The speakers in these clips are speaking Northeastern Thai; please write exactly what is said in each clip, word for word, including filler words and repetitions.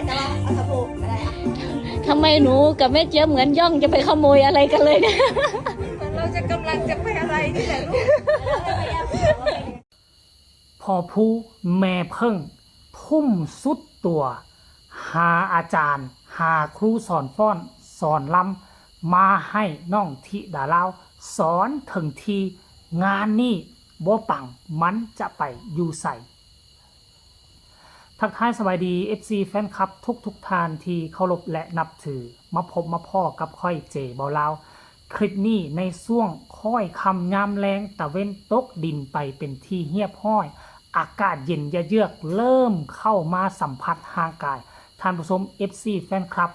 แต่ว่าเอาสะโพกก็ได้อะ ทำไมหนูกับแม่เจี๊ยบเหมือนย่องจะไปขโมยอะไรกันเลยเนี่ย เหมือนเราจะกำลังจะไปอะไรนี่แหละลูก พ่อผู้แม่เพิ่งทุ่มสุดตัว หาอาจารย์ หาครูสอนฟ้อนสอนลำมาให้น้องธิดาลาว สอนถึงที่งานนี้บ่ปังมันจะไปอยู่ใส ทักทายสบายดี เอฟซี แฟนคลับทุกทุกๆท่านที่เคารพและนับถือ มาพบมาพ้อกับข้อยเจเบาลาว คลิปนี้ในช่วงค่อยค่ำยามแลงตะเว็นตกดินไปเป็นที่เรียบร้อย อากาศเย็นเยือกๆเริ่มเข้ามาสัมผัสร่างกาย ท่านผู้ชม เอฟซี แฟนคลับ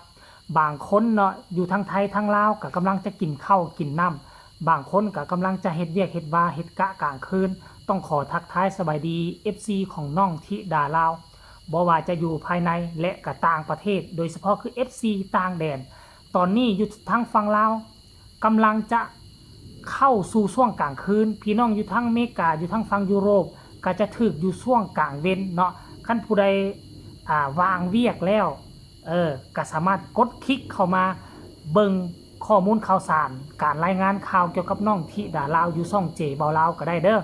บางคนเนาะอยู่ทั้งไทยทั้งลาวก็กำลังจะกินข้าวกินน้ำ บางคนก็กำลังจะเฮ็ดเวียกเฮ็ดวาเฮ็ดกะกลางคืน ต้องขอทักทายสบายดี เอฟซี ของน้องธิดาลาว บ่ว่าจะอยู่ภายในและก็ต่างประเทศ โดยเฉพาะคือ เอฟซี ต่างแดน ตอนนี้อยู่ทางฝั่งลาวกำลังจะเข้าสู่ช่วงกลางคืน พี่น้องอยู่ทางอเมริกา อยู่ทางฝั่งยุโรป ก็จะถืกอยู่ช่วงกลางเว็นเนาะ คันผู้ใด อ่า ว่างเวียกแล้ว เออ ก็สามารถกดคลิกเข้ามาเบิ่งข้อมูลข่าวสาร การรายงานข่าวเกี่ยวกับน้องธิดาลาวอยู่ช่องเจเบาลาวก็ได้เด้อ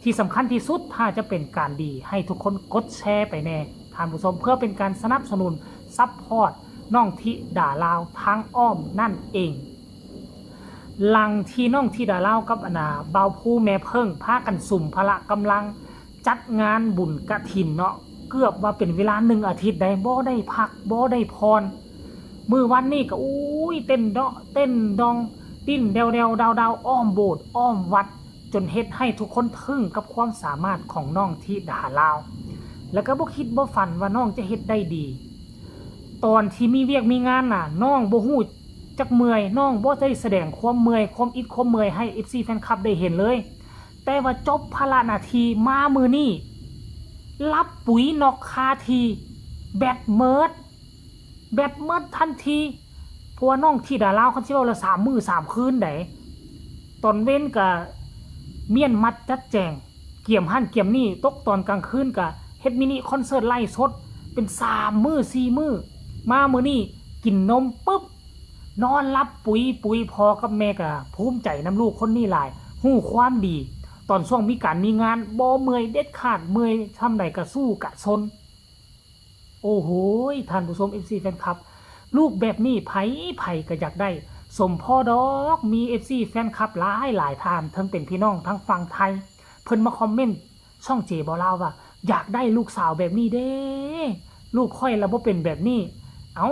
ที่สำคัญที่สุดถ้าจะเป็นการดีให้ทุกคนกดแชร์ไปแน่ ท่านผู้ชม เพื่อเป็นการสนับสนุนซัพพอร์ตน้องธิดาลาวทางอ้อมนั่นเอง หลังที่น้องธิดาลาวกับอันน่ะบ่าวผู้แม่เพิ่งพากันสุมพละกำลังจัดงานบุญกฐินเนาะ เกือบว่าเป็นเวลาหนึ่งอาทิตย์ได้บ่ได้พักบ่ได้ผ่อน มื้อวันนี้ก็อุ้ยเต้นเดาะเต้นดอง ดิ้นแดวๆดาวๆอ้อมโบสถ์อ้อมวัด จนเฮ็ดให้ทุกคนทึ่งกับความสามารถของน้องธิดาลาว แล้วก็บ่คิดบ่ฝันว่าน้องจะเฮ็ดได้ดี ตอนที่มีเวียกมีงานน่ะ น้องบ่ฮู้จักเมื่อย น้องบ่ได้แสดงความเมื่อยความอิดความเมื่อยให้ เอฟซี แฟนคลับได้เห็นเลย แต่ว่าจบภาระหน้าที่มามื้อนี้ หลับปุ๋ยนอกคาที่ แบตเมิด แบตเมิดทันที เพราะว่าน้องธิดาลาวคันสิเว้าละสามมื้อสามคืนได๋ ตอนเว็นก็เมียนมัดจัดแจง เกียมหั่นเกียมนี่ ตกตอนกลางคืนก็เฮ็ดมินิคอนเสิร์ตไลฟ์สด เป็นสามมื้อสี่มื้อ มามื้อนี้กินนมปึ๊บ นอนหลับปุ๋ยปุ๋ย พ่อกับแม่ก็ภูมิใจนำลูกคนนี้หลาย ฮู้ความดี ตอนช่วงมีการมีงานบ่เมื่อยเด็ดขาด เมื่อยส่ำใดก็สู้กะซน โอ้โหย ท่านผู้ชม เอฟซี แฟนคลับ ลูกแบบนี้ไผไผก็อยากได้ สมพ่อดอก มี เอฟซี แฟนคลับหลายหลายท่าน ทั้งเป็นพี่น้องทั้งฝั่งไทย เพิ่นมาคอมเมนต์ช่องเจเบาลาวว่า อยากได้ลูกสาวแบบนี้เด้ ลูกข้อยละบ่เป็นแบบนี้ เอ้า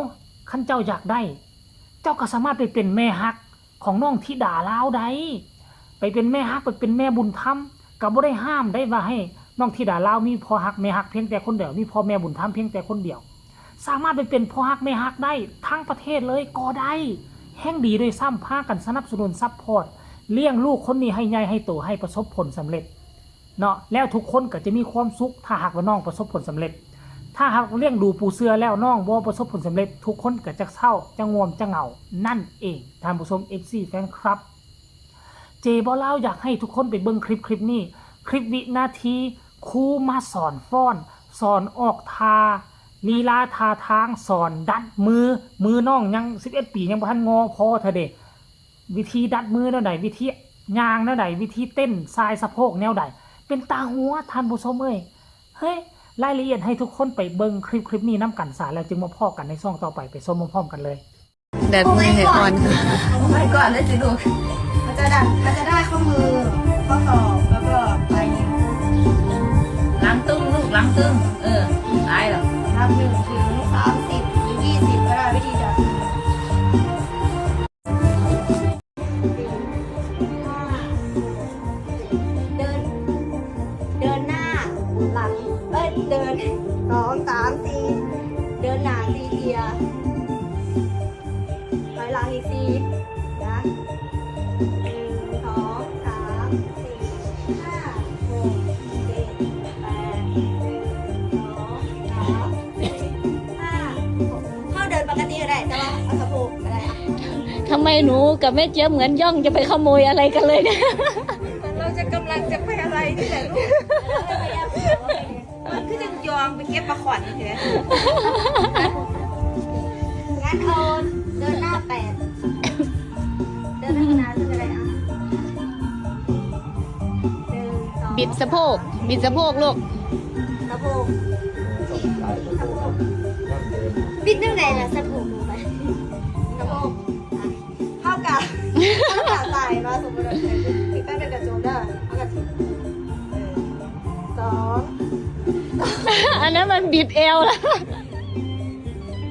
คันเจ้าอยากได้ เจ้าก็สามารถไปเป็นแม่ฮักของน้องธิดาลาวได้ ไปเป็นแม่ฮัก ไปเป็นแม่บุญธรรม ก็บ่ได้ห้ามได้ว่าให้น้องธิดาลาวมีพ่อฮักแม่ฮักเพียงแต่คนเดียว มีพ่อแม่บุญธรรมเพียงแต่คนเดียว สามารถไปเป็นพ่อฮักแม่ฮักได้ทั้งประเทศเลยก็ได้ แฮ่งดีด้วยซ้ำ พากันสนับสนุนซัพพอร์ต เลี้ยงลูกคนนี้ให้ใหญ่ให้โต ให้ประสบผลสำเร็จ เนาะ แล้วทุกคนก็จะมีความสุข ถ้าหากว่าน้องประสบผลสำเร็จ ถ้าหากเลี้ยงดูปูเสือแล้วน้องบ่ประสบผลสำเร็จ ทุกคนก็จะเศร้า จะง่วม จะเหงา นั่นเอง ท่านผู้ชม เอฟซี แฟนคลับ เจเบาลาวอยากให้ทุกคนไปเบิ่งคลิปคลิปนี้ คลิปวินาที ครูมาสอนฟ้อน สอนออกท่า ลีลาท่าทาง สอนดัดมือ มือน้องยังสิบเอ็ดปียังบ่ทันงอพอเทื่อเด้ วิธีดัดมือแนวใด วิธีย่างแนวใด วิธีเต้นสายสะโพกแนวใด เป็นตาหัว ท่านผู้ชมเอ้ย เฮ้ย รายละเอียดให้ทุกคนไปเบิ่งคลิปคลิปนี้นำกันซะ แล้วจึงมาพ้อกันในช่องต่อไป ไปชมพร้อมๆกันเลย ดัดมือให้อ่อนค่ะ ไปก่อนเลยสิลูก มันจะดัด มันจะได้ข้อมือ ข้อศอก แล้วก็ปลายนิ้ว หลังตึงลูกหลังตึง เออ ตายแล้ว นับหนึ่งถึงสามสิบหรือยี่สิบก็ได้ วิธีดัดมือ เดิน เดินหน้า หลัง เอ้ย เดิน สอง สาม สี่ เดินหน้าสี่เทีย ถอยหลังอีกสี่นะ หนึ่ง สอง สาม สี่ ห้า หก เจ็ด แปด หนึ่ง สอง สาม สี่ ห้า หก เท่าเดินปกติก็ได้ แต่ว่าเอาสะโพกก็ได้อะ ทำไมหนูกับแม่เจี๊ยบเหมือนย่องจะไปขโมยอะไรกันเลยเนี่ย เหมือนเราจะกำลังจะไปอะไรนี่แหละลูก มันคือจังยองไปเก็บปลาขวัญเถอะ สะโพก บิดสะโพกลูก สะโพกบิดจั่งใดล่ะสะโพกลงไปสะโพกเท่ากับเท่ากับใส่มาสมมติว่าใส่บิดก็เป็นกระจกเด้อเอากระจกเออสอง อันนั้นมันบิดเอวแล้ว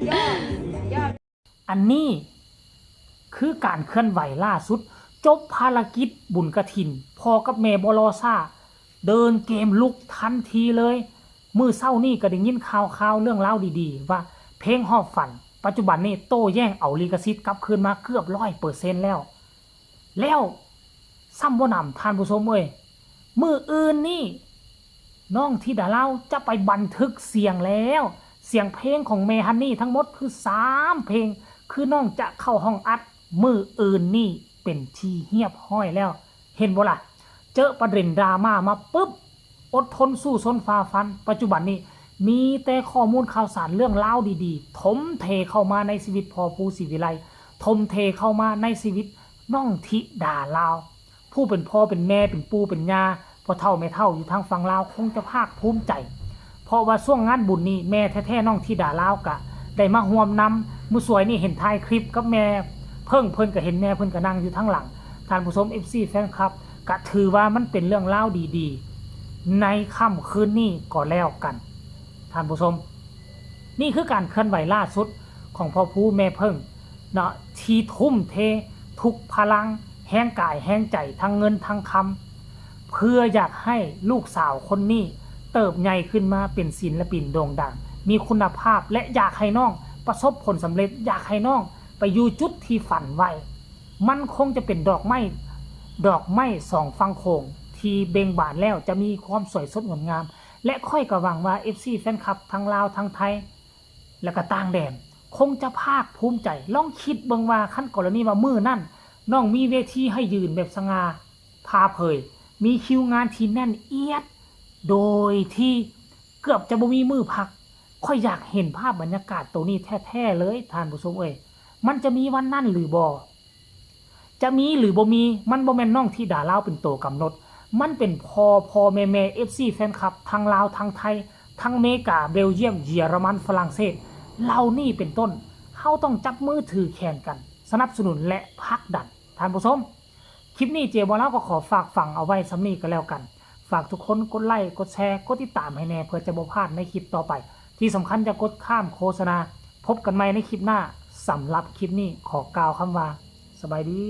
ย่อย่อ อันนี้คือการเคลื่อนไหวล่าสุด จบภารกิจบุญกฐิน พ่อกับแม่บ่รอช้า เดินเกมลุกทันทีเลย มื้อเช้านี่ก็ได้ยินข่าวข่าวเรื่องราวดีๆ ว่าเพลงฮอบฝัน ปัจจุบันนี่โต้แย้งเอาลิขสิทธิ์กลับคืนมาเกือบร้อยเปอร์เซ็นต์แล้ว แล้วซ้ำบ่หนำท่านผู้ชมเอ้ย มื้ออื่นนี่ น้องธิดาลาวจะไปบันทึกเสียงแล้ว เสียงเพลงของแม่ฮันนี่ทั้งหมดคือสามเพลง คือน้องจะเข้าห้องอัดมื้ออื่นนี่เป็นที่เรียบร้อยแล้ว เห็นบ่ล่ะ เจอประเด็นดราม่ามาปุ๊บ อดทนสู้ซนฝ่าฟัน ปัจจุบันนี้ มีแต่ข้อมูลข่าวสารเรื่องราวดีๆ ถมเทเข้ามาในชีวิตพ่อภูศรีวิไล ถมเทเข้ามาในชีวิตน้องธิดาลาว ผู้เป็นพ่อเป็นแม่เป็นปู่เป็นย่า พ่อเฒ่าแม่เฒ่าอยู่ทางฝั่งลาวคงจะภาคภูมิใจ เพราะว่าช่วงงานบุญนี้แม่แท้ๆน้องธิดาลาวกะได้มาร่วมนำ มื้อสวยนี่เห็นถ่ายคลิปกับแม่เพิ่ง เพิ่นก็เห็นแม่เพิ่นก็นั่งอยู่ทางหลัง ท่านผู้ชม เอฟซี แฟนคลับ ก็ถือว่ามันเป็นเรื่องราวดีๆ ในค่ำคืนนี้ก็แล้วกัน ท่านผู้ชม นี่คือการเคลื่อนไหวล่าสุดของพ่อภูแม่เพิ่งเนาะ ที่ทุ่มเททุกพลัง แฮงกายแฮงใจ ทั้งเงินทั้งคำ เพื่ออยากให้ลูกสาวคนนี้เติบใหญ่ขึ้นมาเป็นศิลปินโด่งดัง มีคุณภาพ และอยากให้น้องประสบผลสำเร็จ อยากให้น้องไปอยู่จุดที่ฝันไว้ มันคงจะเป็นดอกไม้ ดอกไม้สองฝั่งโขงที่เบ่งบานแล้วจะมีความสวยสดงดงาม และข้อยก็หวังว่า เอฟซี แฟนคลับทั้งลาวทั้งไทย และก็ต่างแดน คงจะภาคภูมิใจ ลองคิดเบิ่งว่าคันกรณีว่ามื้อนั้นน้องมีเวทีให้ยืนแบบสง่าผ่าเผย มีคิวงานที่แน่นเอียด โดยที่เกือบจะบ่มีมื้อพัก ข้อยอยากเห็นภาพบรรยากาศตัวนี้แท้ๆเลย ท่านผู้ชมเอ้ย มันจะมีวันนั้นหรือบ่ จะมีหรือบ่มี มันบ่แม่นน้องธิดาลาวเป็นตัวกำหนด มันเป็นพ่อพ่อแม่แม่ เอฟซี แฟนคลับ ทั้งลาวทั้งไทย ทั้งอเมริกา เบลเยียม เยอรมัน ฝรั่งเศส เหล่านี้เป็นต้น เฮาต้องจับมือถือแขนกัน สนับสนุนและผลักดัน ท่านผู้ชม คลิปนี้เจบ่าวลาวก็ขอฝากฝังเอาไว้ส่ำนี้ก็แล้วกัน ฝากทุกคนกดไลค์ กดแชร์ กดติดตามให้แน่ เพื่อจะบ่พลาดในคลิปต่อไป ที่สำคัญอย่ากดข้ามโฆษณา พบกันใหม่ในคลิปหน้า สำหรับคลิปนี้ขอกล่าวคำว่า สบายดี